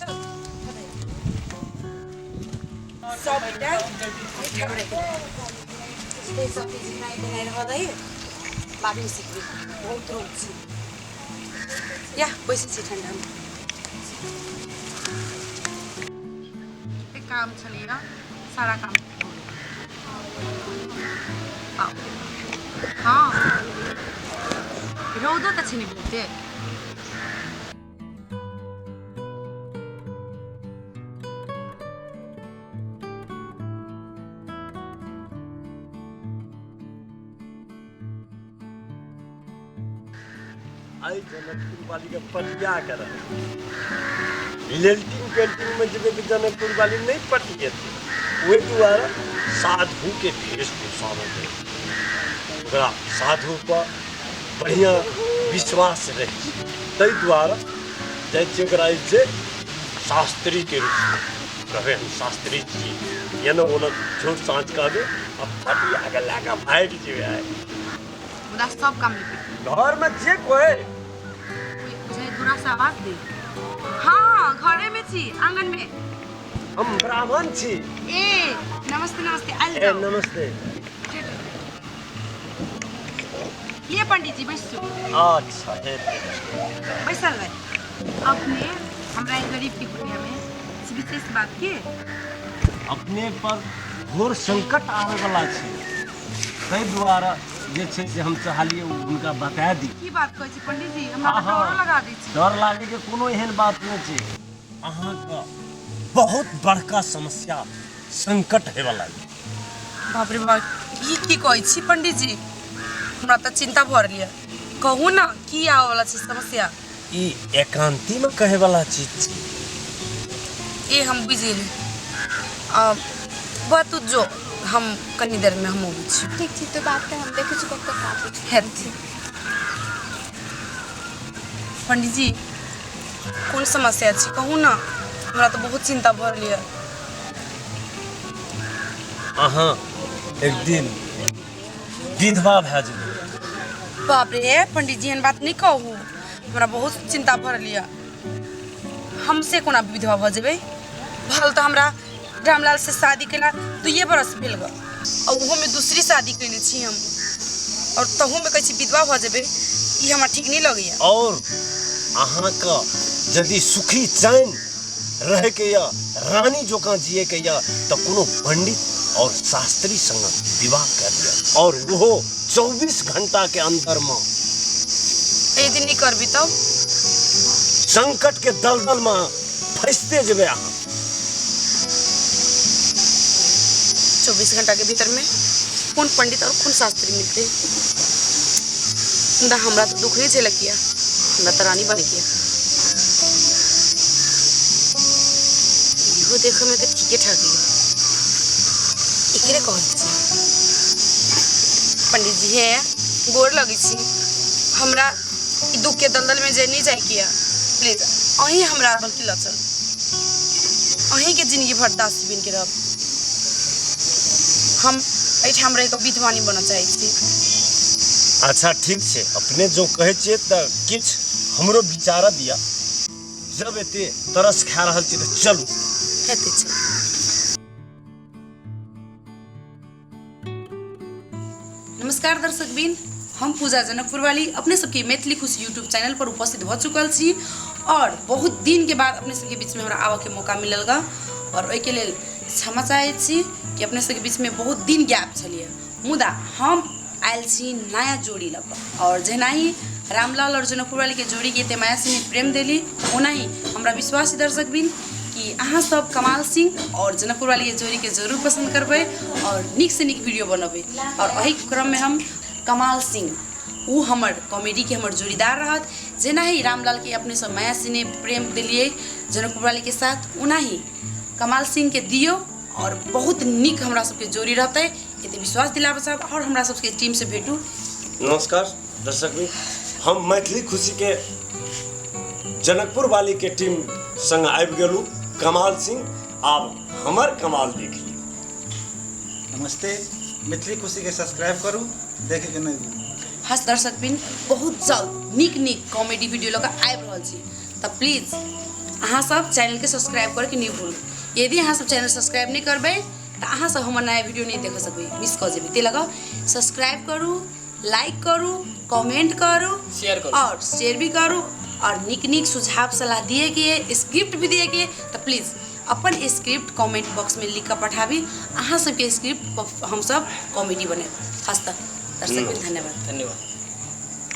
चल सबटा एहिठाम राखि दे। सब चीज खेनाइ देनाइ रहऽ दही, बादमे सिखबै। बहुत रौद छै या, बैसै छी ठण्डामे। कते काम छलैए, सारा काम भऽ गेल। हँ, रौदो तऽ छै ने बहुते। आइ जनकपुर वाली के पटिया के रहे लेल्टिंग पेंटिंग में जेबै तऽ जनकपुर वाली नहि पटिएतै। ओहि दुआरे साधु के वेशभूषा में ओकरा साधु पर बढ़िआँ विश्वास रहै छै, ताहि दुआरे जाइ छियै ओकरा जे छै शास्त्रीके रूपमे कहबै, हम शास्त्री छी, एना ओना झूठ साँच कहबै आ पटियाके लए कऽ भागि जेबै आइ। मुदा सब काम निपटि घरमे जे कोइ बुझाइ दूरा से आवाज दे। हाँ, घरे में छी, आंगन में। हम ब्राह्मण छी। ए, नमस्ते नमस्ते, आयल ए जाओ। नमस्ते। ये पंडित जी, बैसू। अच्छा, हे। बैसल रहे। अपने हमरा एक गरीब के कुटिया में किछु विशेष बात के? अपने पर घोर संकट आबै वाला छै, ताहि दुआरे जे छै से हम चाहलियै ओ हुनका बता दी। की बात कहै छी पंडित जी, हमरा तऽ डरो लगा दै छी। डर लागे के कोनो एहन बात नहि छै। अहाँके बहुत बड़का समस्या संकट हेवला है। बाप रे बाप, ई की कहै छी पंडित जी, हमरा तऽ चिंता भऽ रहल यऽ। कहू ने, की आबऽ वाला छै समस्या? ई एकांती में कहे वाला चीज छै। ए, हम बुझि गेली। बा तू जो, हम कनी देर में हम अबै छी। ठीक छै, तो बात हम देखै छी कब तक आबै छी। हेतै। पंडित जी, कोन समस्या छै, कहू ने, हमरा तऽ बहुत चिंता भऽ रहल यऽ। अहाँ एक दिन विधवा भए जेबै। बाप रे, पंडित जी, एहन बात नहि कहू, हमरा बहुत चिंता भऽ रहल यऽ। हमसे कोना विधवा भऽ जेबै? भल तऽ हमरा रामलाल से शादी केला दुइए बरस भेल ग, आ ओहोमे दूसरी शादी केने छी हम, और तहूमे कहै छी विधवा भऽ जेबै, ई हमरा ठीक नहि लगैया। और अहाँके यदि सुखी चैन रहैके यऽ, रानी जकाँ जियैके यऽ, तऽ कोनो पंडित और शास्त्री संग विवाह कऽ लिअ, और ओहो 24 घंटाके अन्दरमे। यदि नहि करबी तब? संकटके दलदलमे फँसिते जेबै अहाँ। 24 घंटा के भीतर में कोन पंडित और कोन शास्त्री मिलते? मुदा हमरा तऽ दुख नहीं झेलक किया, हमरा तऽ रानी बने किया। इहो देखऽ में तऽ ठीके ठाक है, एकरे कहै छी। पंडित जी, हे, गोर लगै छी। हमरा ई दुख के दलदल में जे नहीं जाए किया, प्लीज अहीं हमरा बल्कि लऽ चल। अहीँके जिनगी भर दासी बनि के रहब। हम एहिठाम रहि कऽ विधवा नहि बनऽ चाहै छी। अच्छा ठीक छै, अपने जो कहै छियै तऽ किछु हमरो विचार दिअ। जब एते तरस खा रहल छी तऽ चलू। हेतै, चलू। नमस्कार दर्शक बिन, हम पूजा जनकपुर वाली अपने सबके मैथिली खुशी यूट्यूब चैनल पर उपस्थित भऽ चुकल छी और बहुत दिन के बाद अपने सबके बीच में हमरा आबऽ के मौका मिलल गा, और ओहिके लेल क्षमा चाहै छी कि अपने सबके बीच में बहुत दिन गैप छलियै। मुदा हम आयल छी नया जोड़ी लऽ कऽ, और जेनाही रामलाल और जनकपुर वाली के जोड़ी के एते माया सिंह प्रेम देली, ओनाही हमरा विश्वास दर्शक बिन कि अहाँ सब कमाल सिंह और जनकपुर वाली के जोड़ी के जरूर पसंद करबै और नीक से नीक वीडियो बनबै। और एहि क्रम में हम कमाल सिंह उ हमर कॉमेडी के हमर जोड़ीदार रहत। जेनाही रामलाल के अपने सब माया सिंह प्रेम दिलियै जनकपुर वाली के साथ, ओनाही कमाल सिंह के दियौ और बहुत नीक हमरा सबके जोड़ी रहतै, एते विश्वास दिलाबऽ चाहब और हमरा सबके टीम से भेटू। नमस्कार दर्शक भी, हम मैथिली खुशी के जनकपुर वाली के टीम संग आबि गेलहुँ। कमाल सिंह आब हमर कमाल देख लियौ। नमस्ते, मैथिली खुशी के सब्सक्राइब करू, देखे के नहीं भूलू। हस दर्शक बिन, बहुत जल्द नीक नीक कॉमेडी वीडियो लऽ कऽ आबि रहल छी। तऽ प्लीज अहाँ सब चैनलके सब्सक्राइब करके नहि भूलू। यदि अहाँ सब चैनल सब्सक्राइब नहि करबै तऽ अहाँ सब हमर नया वीडियो नहि देख सकबै, मिस कऽ जेबै। ताहि लऽ कऽ सब्सक्राइब करू, लाइक करू, कमेंट करू, शेयर करू और शेयर भी करू और नीक नीक सुझाव सलाह दिएके, स्क्रिप्ट भी दिएके तऽ प्लीज अपन स्क्रिप्ट कमेंट बॉक्समे लिख कऽ पठाबी। अहाँ सबके स्क्रिप्ट हमसब कॉमेडी बनेब। हस्त दर्शक धन्यवाद। धन्यवाद।